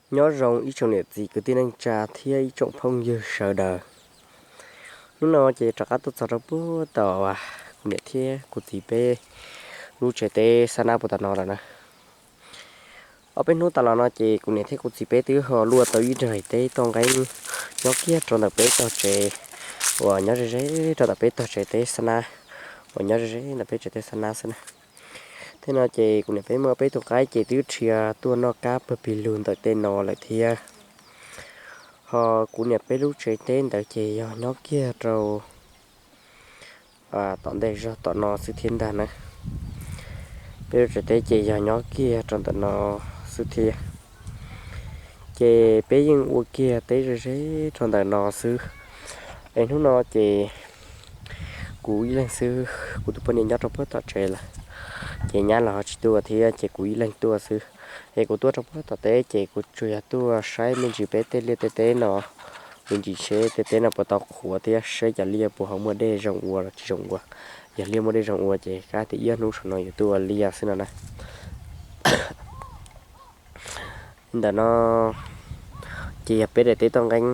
Nyob zoo ib tsoom niam txiv kwv tij neej tsa thiab ib tsoom phooj ywg sawv daws. Hnub no ces rov qab tuaj txog rau puag tom kuv niam thiab kuv txiv peb lub tsev teb xab nab puag tom no lawm na. Ob peb hnub tas los no ces kuv niam thiab kuv txiv peb twb ho luaj tau ib daim teb toj nqeeb nyob kiag rau ntawm peb tog tsev uas nyob ze ze rau ntawm peb tog tsev teb xab nab, uas nyob ze ze ntawm peb tsev teb xab nab xwb na. Thiab no ces kuv niam peb muaj peb tus qaib ces twb dhia tuaj noj kab pawg pig lug ntawm tej no lawm thiab. Ho kuv niam peb lub tsev teb ntawd ces yog nyob kiag rau tom ntej zog tom no xwb thiab ntag na. Peb lub tsev teb ces yog nyob kiag rau ntawm no xwb thiab. Ces peb yeej ua kiag teb ze ze rau ntawm no xwb. Es hnub no ces kuv ib leeg xwb, kuv tus poj niam nyob rau puag tom tsev lawm, ces nyab los ho tsis tuaj thiab ces kuv ib leeg tuaj xwb. Es kuv tuaj rau puag tom teb ces kuv tsuas yog tuaj saib me ntsis peb tej liaj tej teb no, me ntsis seb tej teb no puas tau qhuav thiab seb cov liaj puas ho muaj dej zoo ua los tsis zoo ua. Yog liaj muaj dej zoo ua ces kab tias ib ob hnub saum no yuav tuaj ua liaj xwb no na. Ntawm no ces yog peb daim teb toj nqeeb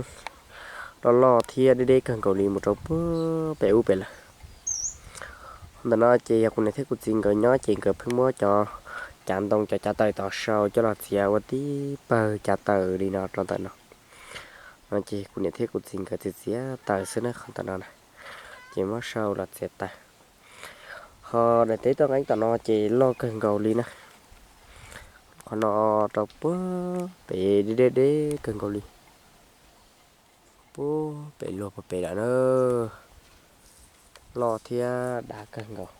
loj loj thiab deb deb kawg nkaus li mus rau puag pem ub pem lawm. Ntawm no ces yog kuv niam thiab kuv txiv nkawd nyob ces nkawd pheej muab cov cav ntoo cov cav taws tom sau coj los txiav ua tib pawg cav taws li no rau ntawm no. No ces kuv niam thiab kuv txiv nkawd txiav txiav taws xwb na, qhov ntawm no na, ces muab sau los txiav taws. Ho daim teb toj nqeeb tom no ces loj kawg nkaus li na. Qhov no rau puag pem deb deb deb kawg nkaus li, puag pem luag puag pem lawm na. Loj thiab dav kawg nkaus.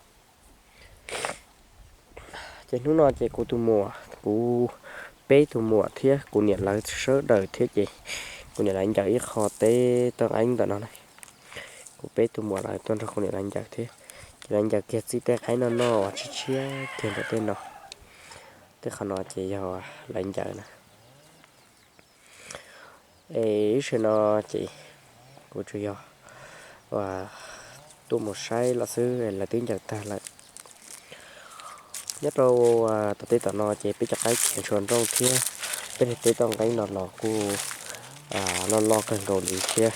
Ces hnub no ces kuv tus muam, kuv peb tus muam thiab kuv niam lawv sawv daws thiab ces kuv niam lawv ncaws ib qho teb toj nqeeb ntawm no na. Kuv peb tus muam lawv tuaj nrog kuv niam lawv ncaws thiab, ces lawv ncaws kiag txij tej qaib noj noj uas tshiab tshiab kiag ntawm tej no. Tej qhov no ces yog lawv ncaws na. Es ib sij no ces kuv tsuas yog tuaj mus saib los xwb, lawv twb ncaws tag lawm. Nyob rau tom teb tom no ces peb cov qaib khiav ntshua nrooj thiab, peb daim teb toj nqeeb no los kuj loj loj kawg nkaus li thiab.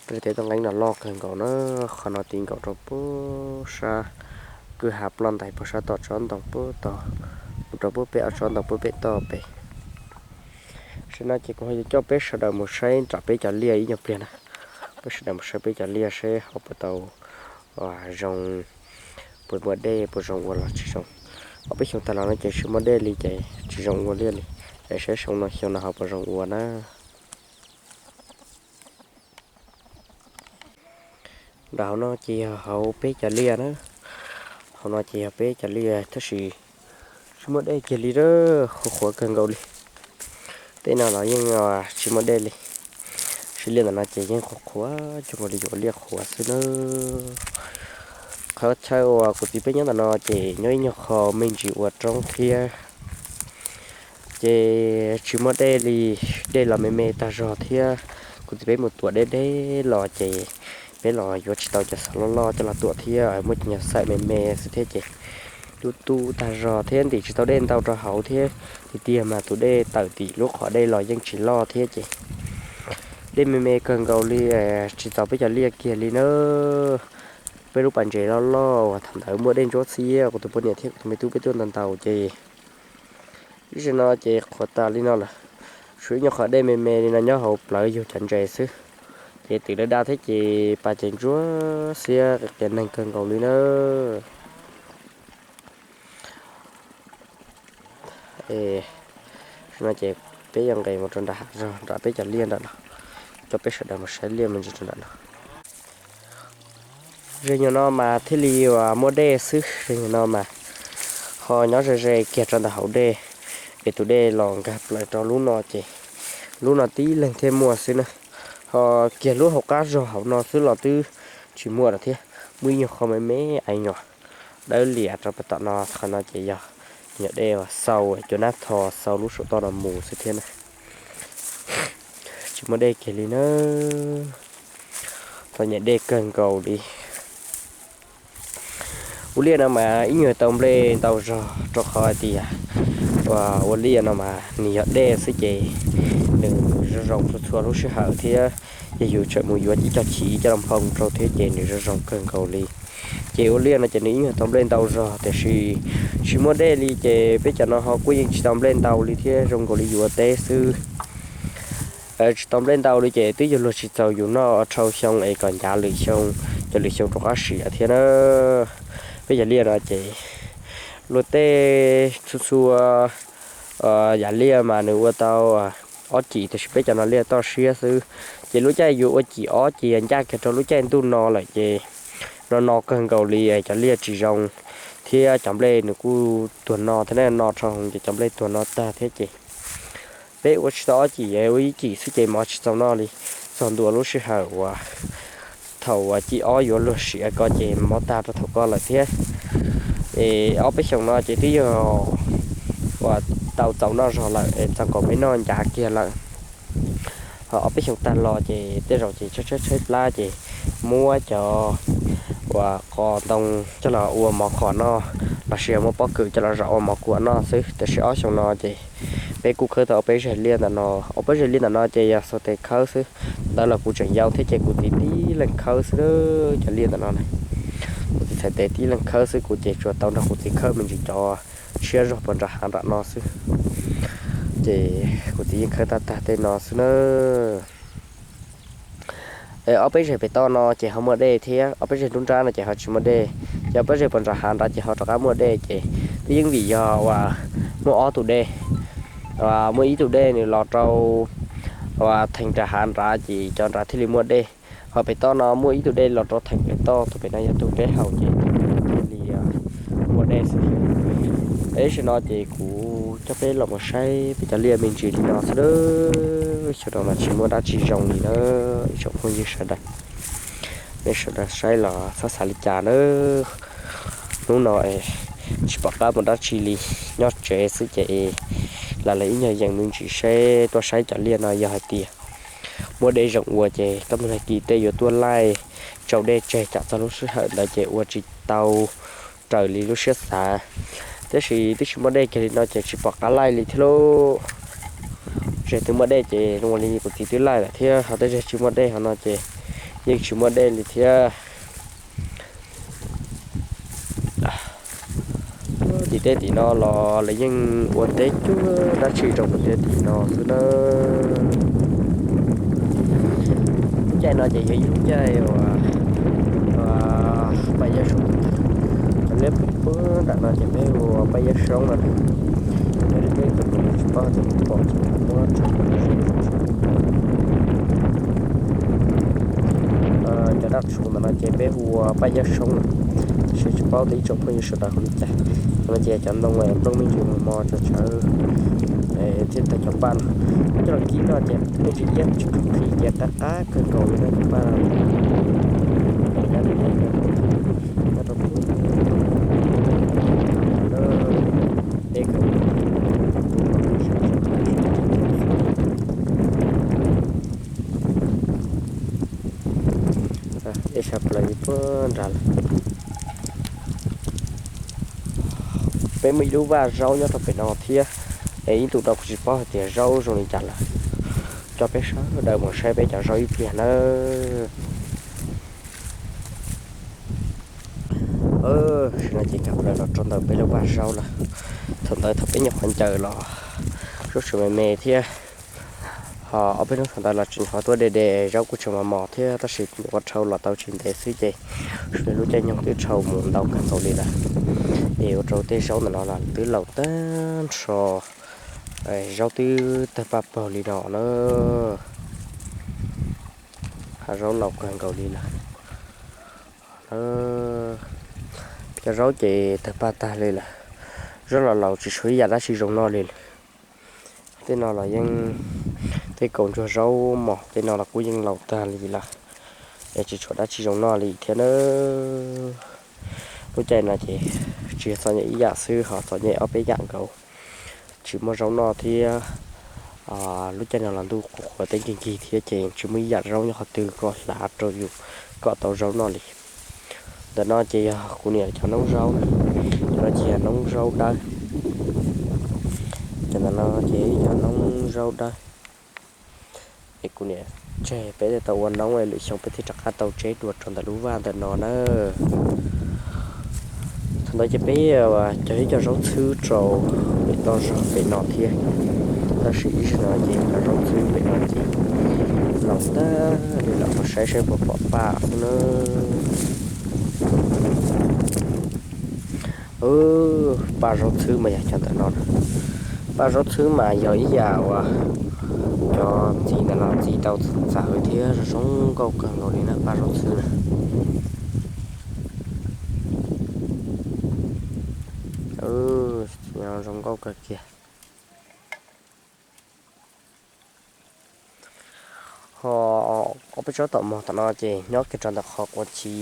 Peb daim teb toj nqeeb no loj kawg nkaus na, qhov no ti nkaus rau puag sab kwj ha ploj ntais puag sab tom tsob ntoo puag tod, mus rau puag pem ob tsob ntoo puag pem toj pem. Tam sim no ces kuv ho yuav coj peb sawv daws mus saib nram peb cov liaj ib nyuag pliag na. Peb sawv daws mus saib peb cov liaj seb ho puas tau zoo, puas muaj dej puas zoo ua los tsis zoo. Ob peb xyoos tas los no ces tsis muaj dej li ces tsis zoo ua liaj li. Es saib xyoo no xyoo no ho puas zoo ua na. Nram hauv no ces yog hauv peb cov liaj na. Hauv no ces yog peb cov liaj tab sis tsis muaj dej kiag li, qhuav qhuav kawg nkaus li. Tej no los yeej tsis muaj dej li. Sib liaj ntawm no ces yeej qhuav qhuav cuag nkaus li cov liaj qhuav xwb na. Qhov chaw uas kuv txiv peb nyob ntawm no ces nyob ib nyuag qho me ntsis ua roob thiab. Ces tsis muaj dej li, dej los me me tag zog thiab. Kuv txiv peb mus tuam deb deb los ces peb los yuav tsis tau cov xaum loj loj coj los tuam thiab, muaj cov nyuag xaim me me xwb thiab ces tu tu tag zog thiab ntim tsis tau dej ntau rau hauv thiab. Tiag tiag mas tus dej tawm tim lub qhov dej los yeej tsis loj thiab ces dej me me kawg nkaus li, tsis txaus peb cov liaj kiag li na. Peb lub pas ntses loj loj uas thaum ntawd muaj dej ntsuab xiab, kuv tus poj niam thiab kuv tus me tub peb tuaj ntaus ntaus ces ib zaug no ces qhuav tas li no lawm. Tshuav ib nyuag qhov dej me me li no nyob hauv plawv yug cov ntses xwb. Ces twm da da thiab ces pas ces ntsuab xiab qias neeg kawg nkaus li na. No ces peb yuav nqes mus rau nram hav zog nram peb cov liaj nram no, coj peb sawv daws mus saib liaj me ntsis rau nram no. Ze nyuag no mas thiaj li uas muaj dej xwb, ze nyuag no mas ho nyob ze ze kiag rau ntawm hauv dej, es tus dej los nkag plaws rau lub no ces lub no tib leeg thiaj muaj xwb na. Ho kiag lub hauv qab zog hauv no xwb los twb tsis muaj lawm thiab, muaj ib nyuag qho me me ais nyuam dawb lias rau pem tom no, qhov no ces yog nyuam dej uas xau cua nab tho xau lub saum toj no mus xwb thiab na. Tsis muaj dej kiag li na. Txom nyem dej kawg nkaus li. Ua liaj no mas ib nyuag tau nplej ntau zog rau qhov hais tias Ua liaj no mas nws yog dej xwb ces nws zoo zoo txhua txhua lub sij hawm thiab. Yog yus tseem mus yuav cov chiv coj los nphoo rau thiab ces nws zoo zoo kawg nkaus li. Ces ua liaj no ces nws ib nyuag tau nplej ntau zog tiam sis tsis muaj dej li ces peb cov no ho kuj yeej tsis tau nplej ntau li thiab, zoo nkaus li yuav teb xwb. Tsis tau nplej ntau li ces twb yuav luag tsis txaus yus noj dhau xyoo es kom ncav lwm xyoo, cov lwm xyoo rov qab siav thiab na. Peb cov liaj no ces luag tej txhua txhua yam liaj mas nws ua tau ob cim tiam sis peb cov no liaj toj siab xwb. Ces lub caij yuav ua cim ob ces ncaj kiag rau lub caij ntuj no lawm ces no no kawg nkaus li cov liaj tsis zoo thiab cov nplej nws kuj tuag no thiab, no dhau ces cov nplej tuag no tag thiab ces peb ua tsis tau ob cim, ua ib cim xwb ces mov tsis txaus noj li. Txog ntua lub sij hawm uas thaum uas cim ob yuav luag siav ko ces mov tag rau thaum ko lawm thiab. Es ob peb xyoos no ces twb yog uas tau txaus noj zog lawm es txog kom peb noj ncav kiag lawm. Ho ob peb xyoos tag los ces tej zaum ces tshaib tshaib tshaib plab ces muab cov uas qos ntoo coj los ua mov qos noj, los sis yog muab pob kws coj los zom ua mov kuam noj xwb. Tiam sis ob xyoos no ces peb kuj khawb tau ob peb zag liaj ntawm no. Ob peb zag liaj ntawm no ces yog xuas tes khawb xwb. Ntawd los kuv tseem yau thiab ces kuv txiv tib leeg khawb xwb. Cov liaj ntawm no, kuv txiv txhais tes tib leeg khawb xwb, kuv ces tsuas tau nrog kuv txiv khawb me ntsis cov tshiab zog puag nram hav nram no xwb. Ces kuv txiv yeej khawb tag tag tej no xwb na. Ob peb zag pem toj no ces ho muaj dej thiab, ob peb zag nruab nrab no ces ho tsis muaj dej. Ces ob peb zag puag nram hav nrad ces ho rov qab muaj dej ces twb yeej vim yog uas muaj ob tug dej, muaj ib tug dej nws los rau uas theem nram hav nrad ces cov nrad thiaj li muaj dej. Ho pem toj no muaj ib tug dej los rau theem pem toj, tus pem no yog tus peb haus ces thiaj li muaj dej xwb. Tab sis no ces kuv coj peb los mus saib peb cov liaj me ntsis li no xwb na. Xyoo no mas tsis muaj dab tsi zoo li na, ib tsoom phooj ywg sawv daws. Nej sawv daws saib los txhob xav li cas na. Hnub no tsis pom qab mus dab tsi li, nyob tsev xwb ces los lawv ib nyuag yees me ntsis seb tuaj saib cov liaj no yog hais tias muaj dej zoo ua ces koj mus nag kis tej yuav tuaj laij tsau dej tseg tsam txog lub sij hawm ntawd ces ua tsis tau raws li lub siab xav. Tab sis twb tsis muaj dej kiag li no ces tsis pom qab laij li thiab lauj. Zag twg muaj dej ces zoo li kuv txiv twb laij lawm thiab, ho tej zag tsis muaj dej ho no ces yeej tsis muaj dej li thiab. Tim tej tim no los lawv yeej ua teb cuag dab tsi rau tim tej tim no xwb na. Lub caij no ces yog ib lub caij uas paj yab soob, cov liab puag nram no ces peb hu ua paj yab soob no. Peb tus tsis paub tus pom tsis muab tso. Cov dab tshua ntawm no ces peb hu ua paj yab soob no, tab sis tsis paub tias ib tsoom phooj ywg sawv daws hu li cas. No ces cov ntoo nplooj me ntsis mos mos tsawv tsawv thiab tag cov paj no. Coj los kib no ces me ntsis iab tsis qhib ces qab qab kawg nkaus li no cov paj no. Nyob rau peb dej sab plaws puag nrad lawm. Peb muaj ib lub vaj zaub nyob rau pem no thiab, es ib ntu no kuv tsis paub hais tias zaub zoo li cas lawm. Coj peb sawv daws mus saib peb cov zaub ib pliag nawb. Tam sim no ces nkag plaws los rau ntawm peb lub vaj zaub lawm. Thaum ntawd thaum peb nyuam qhuav ncaws los zaub tseem me me thiab. Ho ob peb hnub thaum ntawd los tseem nyuam qhuav tuaj de de, zaub kuj tseem mos mos thiab, tab sis nyuam qhuav dhau los tau tsis ntev xwb ces lub caij nyoog twb dhau mus ntau kawg nkaus li lawm. Es ua rau tej zaub ntawm no los twb laus tag nrho, zaub twb tawg paj paug li no na. Hav zaub laus kawg nkaus li lawm. Cov zaub ces tawg paj tag li lawm. Zaub laus laus tsis tshuav ib yam dab tsi zoo noj li lawm. Tej no los yeej, tej kaus ntsuag zaub mos tej no los kuj yeej laus tag li lawm, es tsis tshuav dab tsi zoo noj li thiab na. Lub caij no ces tsis yog txom nyem ib yam xwb ho txom nyem ob peb yam nkaus. Tsis muaj zaub noj thiab. Lub caij no los ntuj qhuav qhuav teb nkig nkig thiab ces tsis muaj ib yam zaub nyob qhov twg kom hlav rau yus kom tau zaub noj li. Ntawm no ces yog kuv niam cov noob zaub na, cov no ces yog noob zaub dawb. Ntawm no ces ib cov noob zaub dawb. Es kuv niam tseg peb thiaj tau ua noob, lwm xyoo peb thiaj rov qab tau tseb dua rau ntawm lub vaj ntawm no na. Thaum ntawd ces peb cog ib co zaub txhwb rau pem toj zog pem no thiab, tab sis ib zaug no ces cov zaub txhwb pem no ces laus ntag li lawm, ho saib saib puas pom paj xwb na. Paj zaub txhwb mas yog cov ntawm no na. Paj zaub txhwb mas yog ib yam uas cov txiv ntawm no txi tau txawv thiab zoo nkauj kawg nkaus li na, paj zaub txhwb na. Zoo nkauj kawg kiag. Ho ob peb tsob taum mog tom no ces nyob kiag rau ntawm qhov qua chi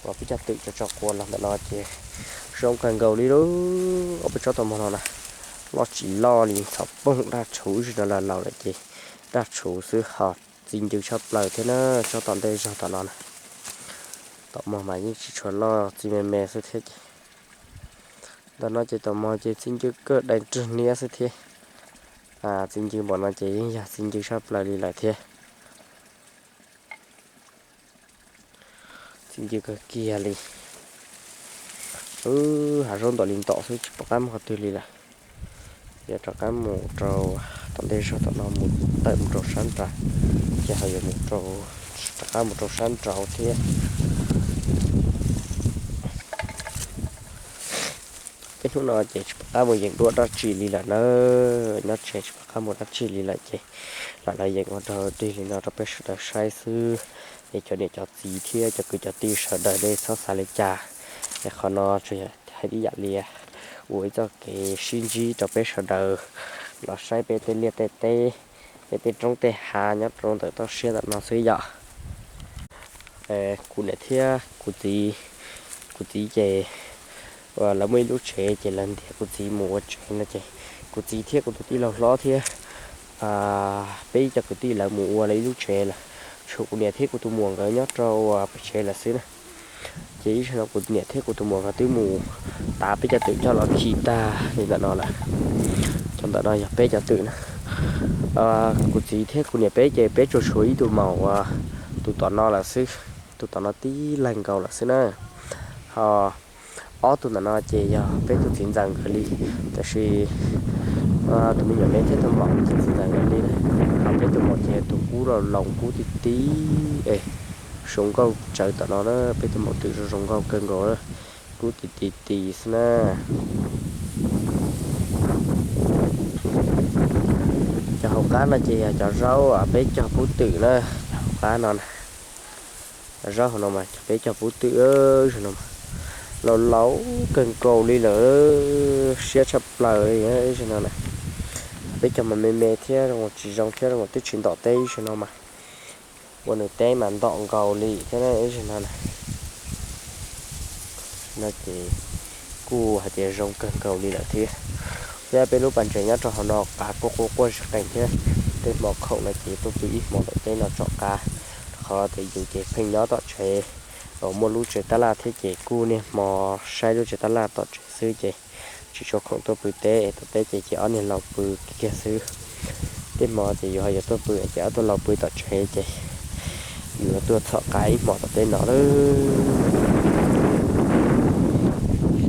uas peb cog twm cov tso qua los ntawm no ces zoo kawg nkaus li lub ob peb tsob taum mog no na. Loj tsis loj li, txhom poog daj rhuv, ib zaug no los laus lawm ces daj rhuv xwb ho txi ncw tshaj plaws thiab na. Tsob tom ntej zog tom no na, taum mog mas yeej tsis tshua loj, txi me me xwb thiab ces ntawm no ces taum mog ces txi ncw kaj dai rwg niab xwb thiab. Txi ncw npaum no ces yeej yog txi ncw tshaj plaws li lawm thiab. Txi ncw kawg kiag li. Hav zoov ntom li ntom xwb tsis pom qab mus qhov twg li lawm. Yuav rov qab mus rau tom ntej zog tom no mus tawm mus rau sab nraud, ces ho yuav mus rau, rov qab mus rau sab nraud thiab. Peb hnub no ces tsis pom qab mus yeem dua dab tsi li lawm na, nyob tsev tsis pom qab mus dab tsi li lawm ces lam los yeem ua dog dig li no rau peb sawv daws saib xwb. Es cov niam cov txiv thiab cov kwv cov tij sawv daws nej txhob xav li cas, es qhov no tsuas yog hais ib yam li ua ib txoj kev sib ntsib rau peb sawv daws los saib peb tej liaj tej teb, peb tej roob tej hav nyob rau ntawm toj siab ntawm no xwb yom. Kuv niam thiab kuv txiv, kuv txiv ces lawv muaj ib lub tsev ces lawv ntiag kuv txiv mus ua tsev no ces kuv txiv thiab kuv tus tij laug hlob thiab peb ib co kwv tij lawv mus ua lawv ib lub tsev lawm, tshuav kuv niam thiab kuv tus muam nkawd nyob rau pem tsev lawm xwb na. Ces ib zaug no kuv niam thiab kuv tus muam nkawd twb mus tav peb cov twm coj los khi tag li ntawm no lawm. Cov ntawm no yog peb cov twm na. Kuv txiv thiab kuv niam peb ces peb tsuas tshuav ib tug maum uas tus tom no lawm xwb, tus tom no tib leeg nkaus lawm xwb na. Ho ob tug ntawm no ces yog peb tus txiv ntxawm nkawd li, tab sis tus me nyuam me thiab tus maum ces txiv ntxawm nkawd li na. Ho peb tus maum ces tus kub laus laus kub ti ti es zoo nkauj tsawv tom no na, peb tus maum twm zoo zoo nkauj kawg nkaus, kub ti ti ti xwb na. Cov hauv qab no ces yog cov zaub peb cog pub twm na, cov hauv qab no na. Zaub hauv no mas cov peb cog pub twm, zaum no mas laus laus kawg nkaus li lawm, siab tshaj plaws li zaum no na. Peb cog mas me me thiab zoo tsis zoo thiab zoo twb tsis ntom teb, zaum no mas ua nws teb mas ntom nkaus li thiab zaum no na. No ces kuj hais tias zoo kawg nkaus li lawm thiab. Thiab peb lub pas ntses nyob rau hauv no qav quaj quaj quaj zig qees thiab. Tej hmo khoom no ces tuaj pw ib hmo tom teb no tsom qav, rau qhov tias yus ces pheej nyob tom tsev, muaj lub tsev tab laj thiab ces kuj niaj hmo saib lub tsev tab laj tom tsev xwb ces tsis tshua khoom tuaj pw teb, tom teb ces cia ob niag laus pw kiag xwb. Tej hmo ces yus ho yuav tuaj pw ces ob tug laus pw tom tsev ces yus tuaj txhom qav ib hmo tom teb no lawm.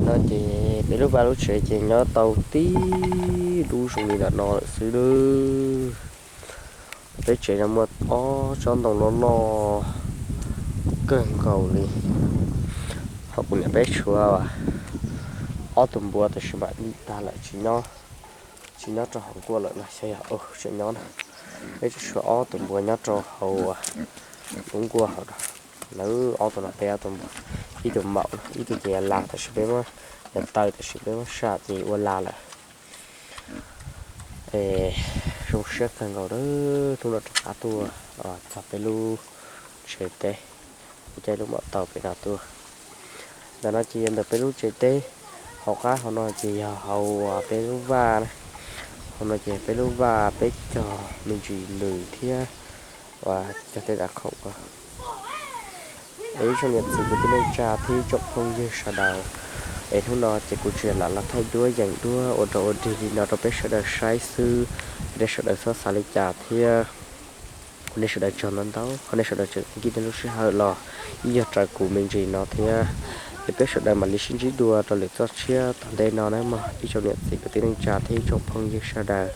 No ces peb lub vaj lub tsev ces nyob tau tib lub zoo li ntawm no lawm xwb lawm. Peb tsev no muaj ob tsob ntoo loj loj kawg nkaus li. Ho kuv niam peb tshuav ob tug npua tab sis mas dim tag lawm, tsis nyob rau hauv nkuaj lawm no, xyov yog tseem nyob na. Peb tseem tshuav ob tug npua nyob rau hauv lub nkuaj hauv no. Lawv ob tug no peb ob tug npua, ib tug maum, ib tug ces yog las tab sis peb muab, yog taw tab sis peb muab sam ces ua las lawm. Es zoo siab kawg nkaus, hnub no rov qab tuaj txog peb lub tsev teb, kuv caij lub maum taus pem no tuaj. Ntawm no ces yog ntawm peb lub tsev teb, hauv qab hauv no ces yog hauv peb lub vaj na. Hauv no ces peb lub vaj peb cog me ntsis lws thiab cog tej dav khoom. Es ib tsoom niam txiv kwv tij neej tsa thiab ib tsoom phooj ywg sawv daws, Es hnub no ces kuv tsuas lam los thaij duab yeem duab ua rau ua dig li no rau peb sawv daws saib xwb, es nej sawv daws txhob xav li cas thiab. Ua nej sawv daws tsaug ntau ntau qhov nej sawv daws tseem txib nej lub sij hawm los ib yog raws kuv me ntsis no thiab. Es peb sawv daws mam li sib ntsib dua rau lwm txoj tshiab tom ntej no nawb mog ib tsoom niam txiv kwv tij neej tsa thiab ib tsoom phooj ywg sawv daws.